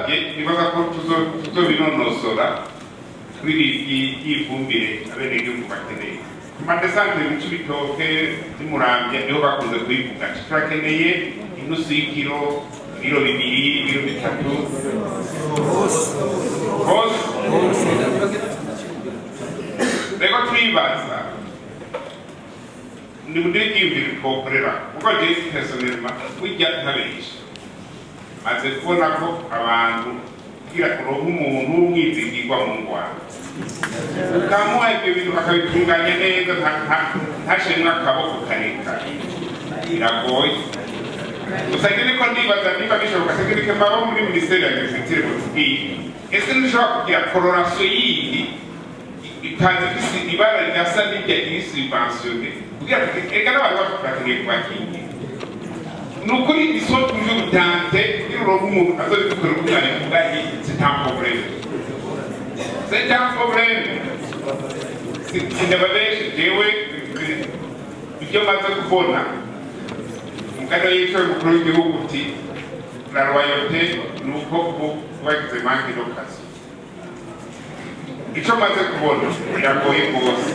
Nasabye, nibaza ko tuzobinonosora kuri ibi by'ifumbire abenegihugu bakeneye. Ku ma descentes mu Cibitoke n'Imuramvya niho bakunze kubivuga: "Turakeneye inusu y'ikiro, ibiro 2, ibiro 3 hose." Rero turibaza ni muri iyumviro twokorera, kuko jewe personnellement, burya ntabesha, maze kubona ko abantu kugira kuronka umuntu w'umwizigirwa mu ngwano, ukamuha ibyo bintu akabitunganya neza, ntashemwe akaboko karekare, biragoye. Gusa njye niko ndibaza niba bishoboka, technique mbaba muri ministère ya agriculture mutubwiye: ese ntushobora kugira coloration yindi ikaza ifise ibara ridasa n'irya iri subventionné, kugira ngo eka n'abantu bacu turakeneye kubakingira? Ni ukuri, ils sont toujours tentés kugira uronke umuntu azobikora umwana muganye. C'est un problème, c'est un problème. Sindababeshe, jewe ibyo maze kubona, umugani w'icyo mukuru w'igihugu uti la loyauté, ni uko bagize manque d'occasion. Ico maze kubona, biragoye rwose.